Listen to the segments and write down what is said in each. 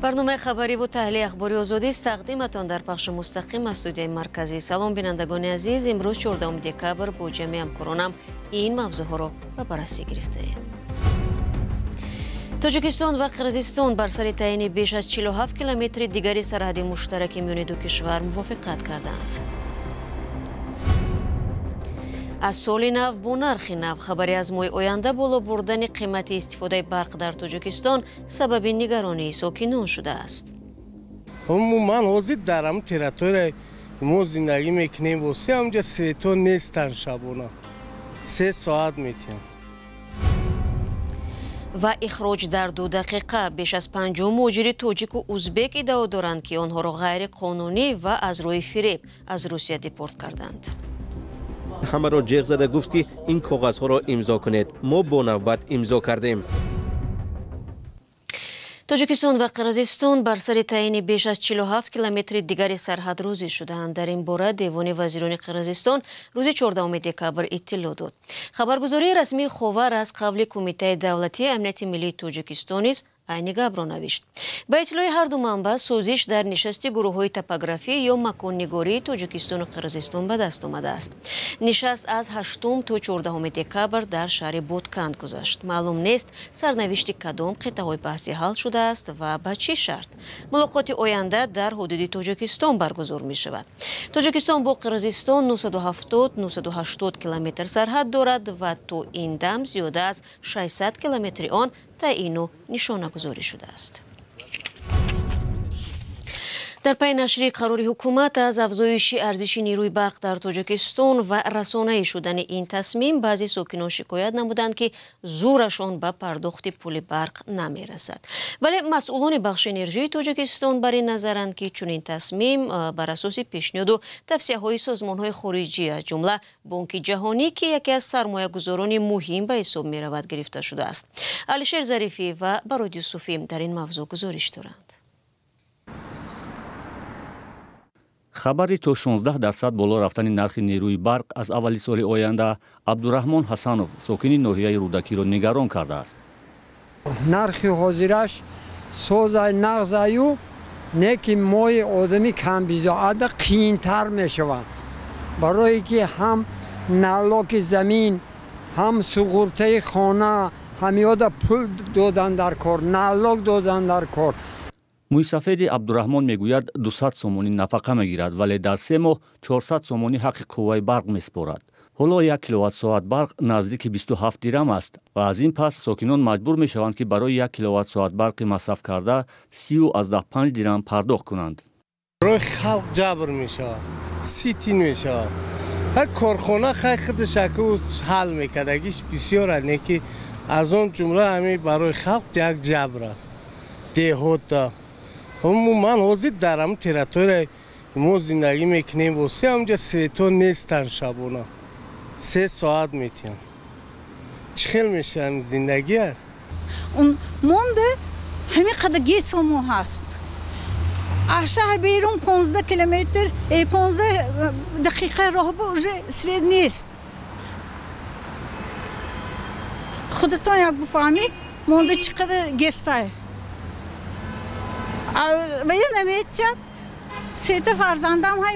Барномаи хабариву таҳлили ахбори Озодист тақдиматон дар пахши мустақим аз студияи марказӣ. Салом, бинандагони азиз. Имрӯз 14 декабр бо ҷамъи ҳамкоронам ин мавзӯъҳоро ба баррасӣ гирифтаем. Тоҷикистон ва Қирғизистон бар сари таъйини беш аз 47 километри дигари сарҳади муштараки миёни ду кишвар мувофиқат карданд. Аз соли нав бо нархи нав хабаре аз моҳи оянда боло бурдани қимати истифодаи барқ дар Тоҷикистон сабаби нигаронии сокинон шудааст. Умуман ҳозир дар ҳам территорияи мо зиндагӣ мекунем, восе ҳамҷа свето нестан, шабона 3 соат метиҳам. Ва ихроҷ дар 2 дақиқа. Беш аз 50 муҳоҷири тоҷику узбек иддао доранд, ки онҳоро ғайриқонунӣ ва аз рӯи фиреб аз Русия депорт карданд. Ҳамаро ҷеғ зада гуфт, ки ин коғазҳоро имзо кунед. Мо бо навбат имзо кардем. Тоҷикистон ва Қирғизистон бар сари таъйини беш аз 47 километри дигари сарҳад розӣ шудаанд. Дар ин бора Девони вазирони Қирғизистон рӯзи 14 декабр иттилоъ дод. Хабаргузории расмии Ховар аз қавли Кумитаи давлатии амнияти миллии Тоҷикистон низ айни гапро навишт. Ба иттилои ҳар ду манбаъ, созиш дар нишасти гурӯҳҳои топографӣ ё маконнигории Тоҷикистону Қирғизистон ба даст омадааст. Нишаст аз 8 то 14 декабр дар шаҳри Ботканд гузашт. Маълум нест, сарнавишти кадом қитъаҳои баҳсӣ ҳал шудааст ва ба чӣ шарт. Мулоқоти оянда дар ҳудуди Тоҷикистон баргузор мешавад. Тоҷикистон бо Қирғизистон 970-980 километр сарҳад дорад ва то ин дам зиёда аз 600 километри он таъйину нишонагузорӣ шудааст. Дар пайи нашри қарори ҳукумат аз афзоиши арзиши нерӯи барқ дар Тоҷикистон ва расонаӣ шудани ин тасмим, баъзе сокинон шикоят намуданд, ки зӯрашон ба пардохти пули барқ намерасад. Вале масъулони бахши энержии Тоҷикистон бар ин назаранд, ки чунин тасмим бар асоси пешниҳоду тавсияҳои созмонҳои хориҷӣ, аз ҷумла Бонки Ҷаҳонӣ, ки яке аз сармоягузорони муҳим ба ҳисоб меравад, гирифта шудааст. Алишер Зарифӣ ва Барод Юсуфӣ дар ин мавзӯъ гузориш доранд. Хабари то 16% боло рафтани нархи нерӯи барқ аз аввали соли оянда Абдураҳмон Ҳасанов, сокини ноҳияи Рӯдакиро нигарон кардааст. Нархи ҳозираш созай нағзаю, не ки мои одами камбизоата қийинтар мешавад. Барое ки ҳам налоки замин, ҳам суғуртаи хона, ҳамиёда пул додан дар кор, налог додан дар кор. Мӯйсафеди Абдураҳмон мегӯяд, 200 сомонӣ нафақа мегирад, вале дар 3 моҳ 400 сомонӣ ҳаққи қувваи барқ месупорад. Ҳоло 1 киловатт-соат барқ наздики 27 дирам аст ва аз ин пас сокинон маҷбур мешаванд, ки барои 1 киловатт-соат барқи масраф карда 30,5 дирам пардохт кунанд. Барои халқ ҷабр мешавад, ситин мешавад. Ҳар корхона хай худашаку ҳал мекардагиш бисёр, не ки аз он ҷумла ҳамин барои халқ як ҷабр аст. Деҳота умуман ҳозир дар ҳам территорияи мо зиндагӣ мекунем, восе ҳамҷа свето нестан, шабона 3 соат метиҳам. Чӣ хел мешавам зиндагӣ аст? Монда ҳамин қадар гесомо ҳаст. Аз шаҳр берун 15 километр, 15 дақиқа роҳ бо уже свет нест. Худатон як бифаҳмед, монда чӣ қадар гестай. Ва наметиҳад. Сета фарзандам ҳай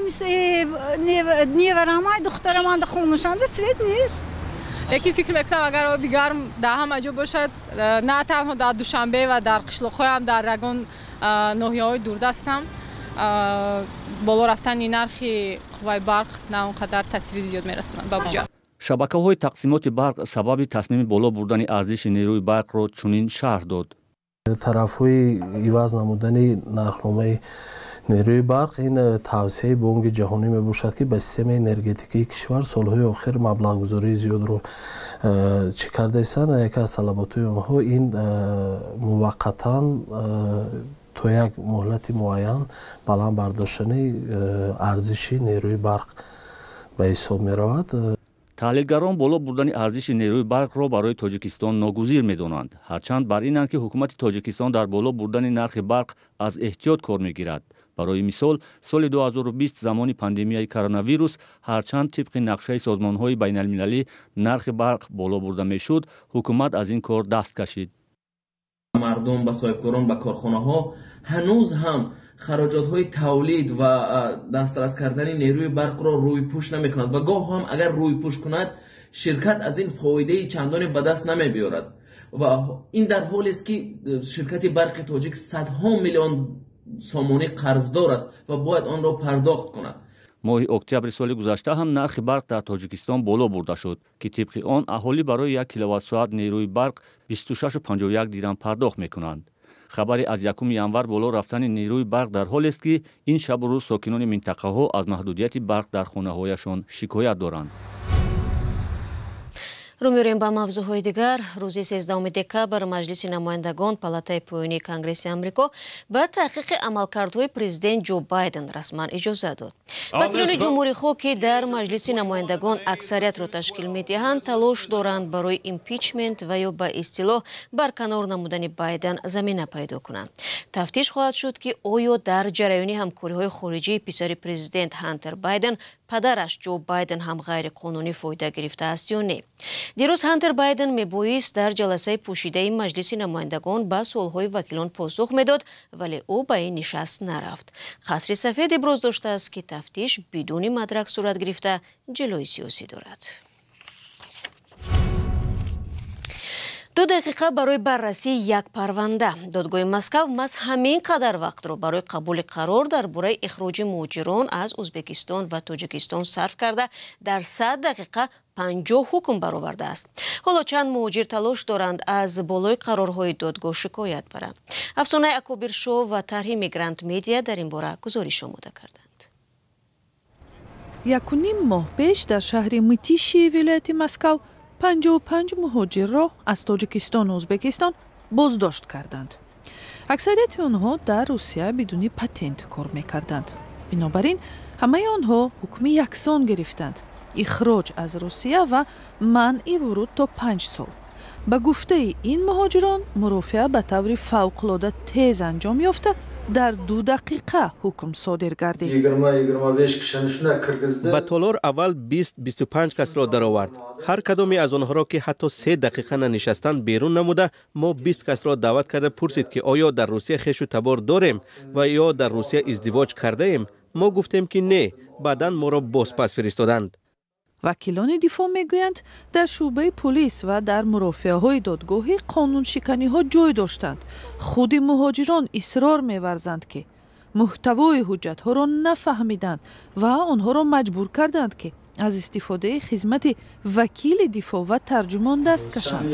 неварамай, духтараманда хонашанда свет нест. Лекин фикр мекунам, агар оби гарм дар ҳама ҷо бошад, на танҳо дар Душанбе ва дар қишлоқҳоям, дар ягон ноҳияҳои дурдастам боло рафтани нархи қувваи барқ на он қадар таъсири зиёд мерасонад ба буҷа. Шабакаҳои тақсимоти барқ сабаби тасмими боло бурдани арзиши нерӯи барқро чунин шарҳ дод. Тарафҳои иваз намудани нархномаи нерӯи барқ ин тавсияи Бонки Ҷаҳонӣ мебошад, ки ба системаи энергетикии кишвар солҳои охир маблағгузории зиёдро чӣ кардаистанд. Яке аз талаботҳои онҳо ин муваққатан то як муҳлати муайян баланд бардоштани арзиши нерӯи барқ ба ҳисоб меравад. Таҳлилгарон боло бурдани арзиши нерӯи барқро барои Тоҷикистон ногузир медонанд. Ҳарчанд бар инанд, ки ҳукумати Тоҷикистон дар боло бурдани нархи барқ аз эҳтиёт кор мегирад. Барои мисол, соли 2020 замони пандемияи коронавирус, ҳарчанд тибқи нақшаи созмонҳои байналмилалӣ нархи барқ боло бурда мешуд, ҳукумат аз ин кор даст кашид. Мардум, ба соҳибкорон, ба корхонаҳо Ҳанӯз ҳам хароҷотҳои тавлид ва дастрас кардани нерӯи барқро рӯйпӯш намекунад ва гоҳ ҳам агар рӯйпӯш кунад, ширкат аз ин фоидаи чандоне ба даст намебиёрад. Ва ин дар ҳолест, ки ширкати Барқи Тоҷик садҳо миллион сомонӣ қарздор аст ва бояд онро пардохт кунад. Моҳи октябри соли гузашта ҳам нархи барқ дар Тоҷикистон боло бурда шуд, ки тибқи он аҳолӣ барои 1 киловатт-соат нерӯи барқ 26,51 дирам пардохт мекунанд. Хабари аз 1 январ боло рафтани нерӯи барқ дар ҳолест, ки ин шабу рӯз сокинони минтақаҳо аз маҳдудияти барқ дар хонаҳояшон шикоят доранд. Рӯ меорем ба мавзӯъҳои дигар. Рӯзи 13 декабр Маҷлиси намояндагон, палатаи поёнии Конгресси Амрико, ба таҳқиқи амалкардҳои президент Ҷо Байден расман иҷоза дод. Вакилони ҷумҳурихоҳ, ки дар Маҷлиси намояндагон аксариятро ташкил медиҳанд, талош доранд барои импичмент ва ё ба истилоҳ барканор намудани Байден замина пайдо кунанд. Тафтиш хоҳад шуд, ки оё дар ҷараёни ҳамкориҳои хориҷии писари президент Ҳантер Байден падараш Ҷо Байден ҳам ғайриқонунӣ фоида гирифтааст ё не. Дирӯз Ҳантер Байден мебоист дар ҷаласаи пӯшидаи Маҷлиси намояндагон ба суолҳои вакилон посух медод, вале ӯ ба ин нишаст нарафт. Қасри Сафед иброз доштааст, ки тафтиш бидуни мадрак сурат гирифта, ҷилои сиёсӣ дорад. 2 дақиқа барои баррасии як парванда. Додгоҳи Москав маҳз ҳамин қадар вақтро барои қабули қарор дар бораи ихроҷи муҳоҷирон аз Ӯзбекистон ва Тоҷикистон сарф карда, дар 100 дақиқа 50 ҳукм баровардааст. Ҳоло чанд муҳоҷир талош доранд, аз болои қарорҳои додгоҳ шикоят баранд. Афсонаи Акобиршо ва тарҳи Мигрант Медиа дар ин бора гузориш омода карданд. 1,5 моҳ пеш дар шаҳри Мытищии вилояти Москав 55 муҳоҷирро аз Тоҷикистону Ӯзбекистон боздошт карданд. Аксарияти онҳо дар Русия бидуни патент кор мекарданд. Бинобар ин ҳамаи онҳо ҳукми яксон гирифтанд: ихроҷ аз Русия ва манъи вуруд то 5 сол. Ба гуфтаи ин муҳоҷирон, мурофиа ба таври фавқулода тез анҷом ёфта, дар 2 дақиқа ҳукм содир гардид. Ба толор аввал 20-25 касро даровард. Ҳар кадоме аз онҳоро, ки ҳатто 3 дақиқа нанишастанд, берун намуда, мо 20 касро даъват карда пурсид, ки оё дар Русия хешу табор дорем ва ё дар Русия издивоҷ кардаем. Мо гуфтем, ки не. Баъдан моро бозпас фиристоданд. Вакилони дифоъ мегӯянд, дар шӯъбаи пулис ва дар мурофиаҳои додгоҳӣ қонуншиканиҳо ҷой доштанд. Худи муҳоҷирон исрор меварзанд, ки муҳтавои ҳуҷҷатҳоро нафаҳмиданд ва онҳоро маҷбур карданд, ки аз истифодаи хизмати вакили дифоъ ва тарҷумон даст кашанд.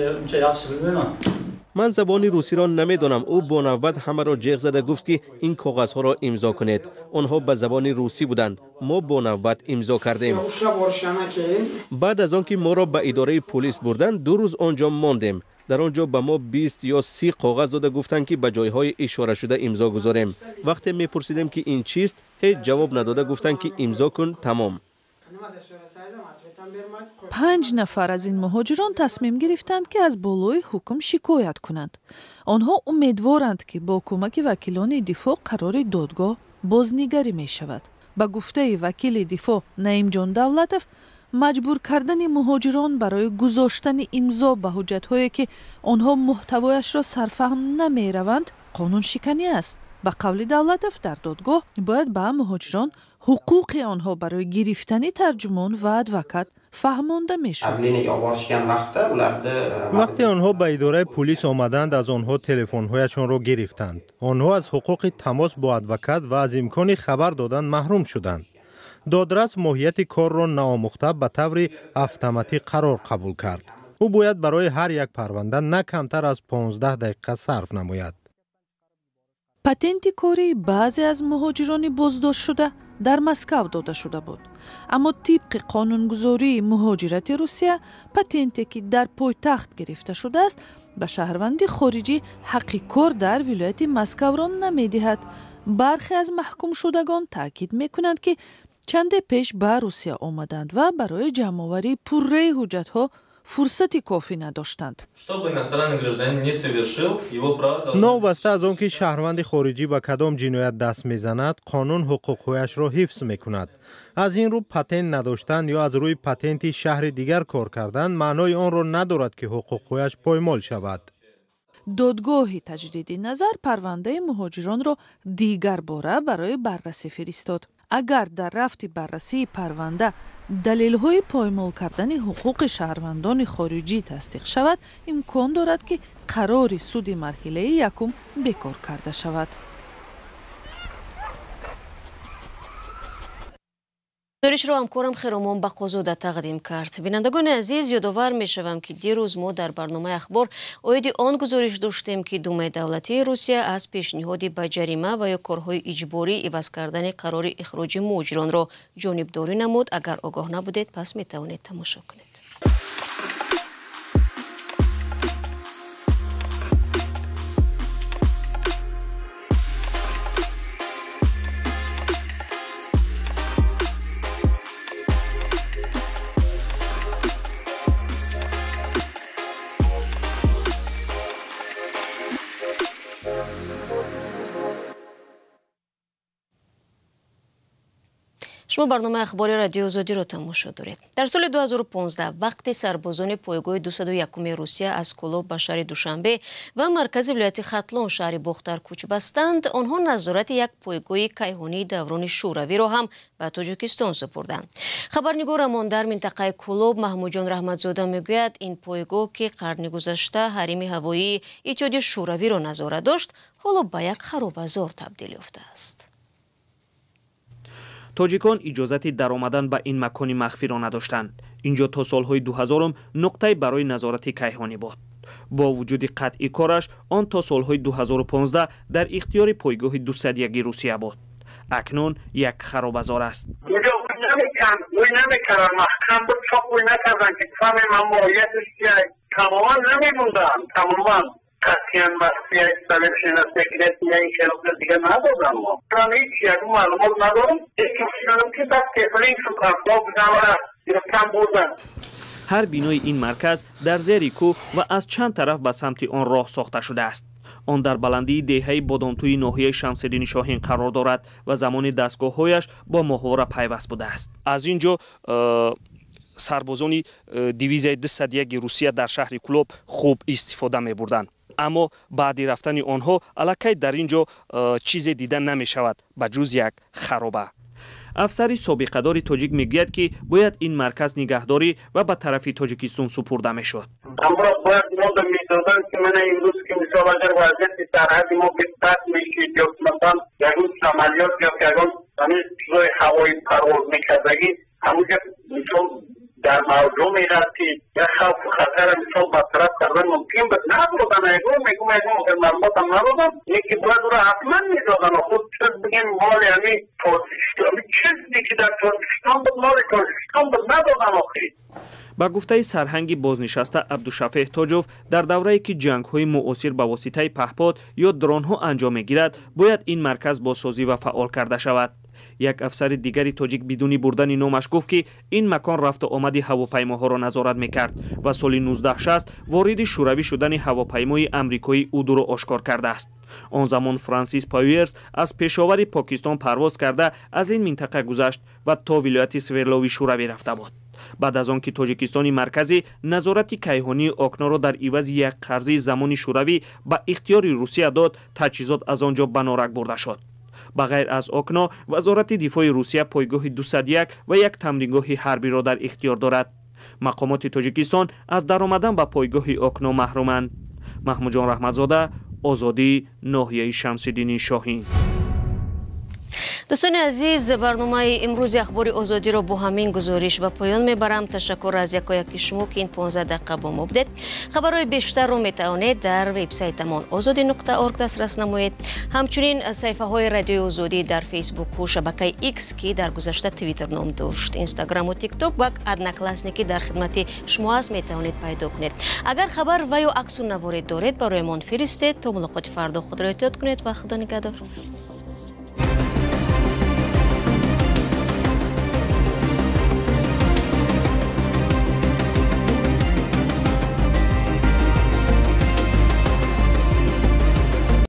Ман забони русиро намедонам. Ӯ бо навбат ҳамаро ҷеғ зада гуфт, ки ин коғазҳоро имзо кунед. Онҳо ба забони русӣ буданд. Мо бо навбат имзо кардем. Баъд аз он ки моро ба идораи пулис бурданд, 2 рӯз он ҷо мондем. Дар он ҷо ба мо 20 ё 30 коғаз дода гуфтанд, ки ба ҷойҳои ишорашуда имзо гузорем. Вақте мепурсидем, ки ин чист, ҳеҷ ҷавоб надода гуфтанд, ки имзо кун, тамом. Панҷ нафар аз ин муҳоҷирон тасмим гирифтанд, ки аз болои ҳукм шикоят кунанд. Онҳо умедворанд, ки бо кӯмаки вакилони дифоъ қарори додгоҳ бознигарӣ мешавад. Ба гуфтаи вакили дифоъ Наимҷон Давлатов, маҷбур кардани муҳоҷирон барои гузоштани имзо ба ҳуҷҷатҳое, ки онҳо муҳтавояшро сарфаҳм намераванд, қонуншиканӣ аст. Ба қавли Давлатов, дар додгоҳ бояд ба муҳоҷирон ҳуқуқи онҳо барои гирифтани тарҷумон ва адвокат фаҳмонда мешуд. Вақте онҳо ба идораи пулис омаданд, аз онҳо телефонҳояшонро гирифтанд. Онҳо аз ҳуқуқи тамос бо адвокат ва аз имкони хабар додан маҳрум шуданд. Додрас моҳияти корро наомӯхта, ба таври автоматӣ қарор қабул кард. Ӯ бояд барои ҳар як парванда на камтар аз 15 дақиқа сарф намояд. Патенти кории баъзе аз муҳоҷирони боздоштшуда дар Москав дода шуда буд, аммо тибқи қонунгузории муҳоҷирати Русия, патенте, ки дар пойтахт гирифта шудааст, ба шаҳрванди хориҷӣ ҳаққи кор дар вилояти Москавро намедиҳад. Бархе аз маҳкумшудагон таъкид мекунанд, ки чанде пеш ба Русия омаданд ва барои ҷамъоварии пурраи ҳуҷҷатҳо фурсати кофӣ надоштанд. Новобаста аз он ки шаҳрванди хориҷӣ ба кадом ҷиноят даст мезанад, қонун ҳуқуқҳояшро ҳифз мекунад. Аз ин рӯ, патент надоштан ё аз рӯи патенти шаҳри дигар кор кардан маънои онро надорад, ки ҳуқуқҳояш поймол шавад. Додгоҳи таҷдиди назар парвандаи муҳоҷиронро дигарбора барои баррасӣ фиристод. Агар дар рафти баррасии парванда далелҳои поймол кардани ҳуқуқи шаҳрвандони хориҷӣ тасдиқ шавад, имкон дорад, ки қарори суди марҳилаи якум бекор карда шавад. Гузоришро ҳамкорам Хиромон Бақозода тақдим кард. Бинандагони азиз, ёдовар мешавам, ки дирӯз мо дар барномаи Ахбор оиди он гузориш доштем, ки Думаи давлатии Русия аз пешниҳоди ба ҷарима ва ё корҳои иҷборӣ иваз кардани қарори ихроҷи муҳоҷиронро ҷонибдорӣ намуд. Агар огоҳ набудед, пас метавонед тамошо кунед. Шумо барномаи Ахбори Радиои Озодиро тамошо доред. Дар соли 2015 вақти сарбозони пойгоҳи 201 Русия аз Кӯлоб ба шаҳри Душанбе ва маркази вилояти Хатлон шаҳри Бохтар кӯч бастанд, онҳо назорати як пойгоҳи кайҳонии даврони Шӯравиро ҳам ба Тоҷикистон супурданд. Хабарнигорамон дар минтақаи Кӯлоб Маҳмудҷон Раҳматзода мегӯяд, ин пойгоҳ, ки қарни гузашта ҳарими ҳавоии Иттиҳоди Шӯравиро назора дошт, ҳоло ба як харобазор табдил ёфтааст. Тоҷикон иҷозати даромадан ба ин макони махфиро надоштанд. Инҷо то солҳои 2000 нуқтае барои назорати кайҳонӣ буд. Бо вуҷуди қатъи кораш, он то солҳои 2015 дар ихтиёри пойгоҳи 201 Русия буд. Акнун як харобазор аст. Қатъиян махфия секретия дига надодам. Мо ҳеҷ як маълумот надорам, ки бурдан. Ҳар бинои ин марказ дар зери кӯҳ ва аз чанд тараф ба самти он роҳ сохта шудааст. Он дар баландии деҳаи Бодомтӯи ноҳияи Шамсиддини Шоҳин қарор дорад ва замони дастгоҳҳояш бо моҳвора пайваст будааст. Аз ин ҷо сарбозони дивизияи 201 Русия дар шаҳри Кӯлоб хуб истифода мебурданд. Аммо баъди рафтани онҳо аллакай дар ин ҷо чизе дида намешавад ба ҷуз як хароба. Афсари собиқадори тоҷик мегӯяд, ки бояд ин марказ нигаҳдорӣ ва ба тарафи Тоҷикистон супурда мешуд. Амро бояд мода медоданд, ки мана имрӯз, ки мисол агар вазъияти сарҳади мо бад мешид ё масалан ягон самолёт ё ягон ҳамин чизои ҳавои парвоз мекардагӣ, ҳамуҷа мисол дар мавҷо мерафт, ки як хавфу хатара мисол бартараф кардан мумкин буд. Надодан, ягон мегум, ягон маълумотам надодам, лекин бояд ӯро ҳатман медодан. Худ чиз бигем, моли ҳамин Тоҷикистон, чизе ки дар Тоҷикистон буд, моли Тоҷикистон буд, надодан охир. Ба гуфтаи сарҳанги бознишаста Абдушафеҳ Тоҷов, дар даврае ки ҷангҳои муосир ба воситаи паҳпод ё дронҳо анҷом мегирад, бояд ин марказ бозсозӣ ва фаъол карда шавад. Як афсари дигари тоҷик бидуни бурдани номаш гуфт, ки ин макон рафту омади ҳавопаймоҳоро назорат мекард ва соли 1960 вориди шӯравӣ шудани ҳавопаймои амрикоии Удуро ошкор кардааст. Он замон Франсис Пауэрс аз Пешовари Покистон парвоз карда аз ин минтақа гузашт ва то вилояти Свердлови Шӯравӣ рафта буд. Баъд аз он ки Тоҷикистони марказӣ назорати кайҳонии Окноро дар ивази як қарзии замони Шӯравӣ ба ихтиёри Русия дод, таҷҳизот аз он ҷо ба норак бурда шуд. Ба ғайр аз Окно, Вазорати дифои Русия пойгоҳи 201 ва як тамрингоҳи ҳарбиро дар ихтиёр дорад. Мақомоти Тоҷикистон аз даромадан ба пойгоҳи Окно маҳруманд. Маҳмудҷон Раҳматзода, Озодӣ, ноҳияи Шамсиддини Шоҳин. Дӯстони азиз, барномаи имрӯзи Ахбори Озодиро бо ҳамин гузориш ба поён мебарам. Ташаккур аз якояки шумо, ки ин 15 дақиқа бо мо будед. Хабарҳои бештарро метавонед дар вебсайтамон ozodi.org дастрас намоед. Ҳамчунин саҳифаҳои Радиои Озодӣ дар Фейсбуку, шабакаи Икс, ки дар гузашта Твиттер ном дошт, Инстаграму Тикток ва Одноклассники дар хидмати шумо аст, метавонед пайдо кунед. Агар хабар ва ё аксу наворе доред, барои мон фиристед. То мулоқоти фардо худро эҳтиёт кунед ва Худо нигаҳдор.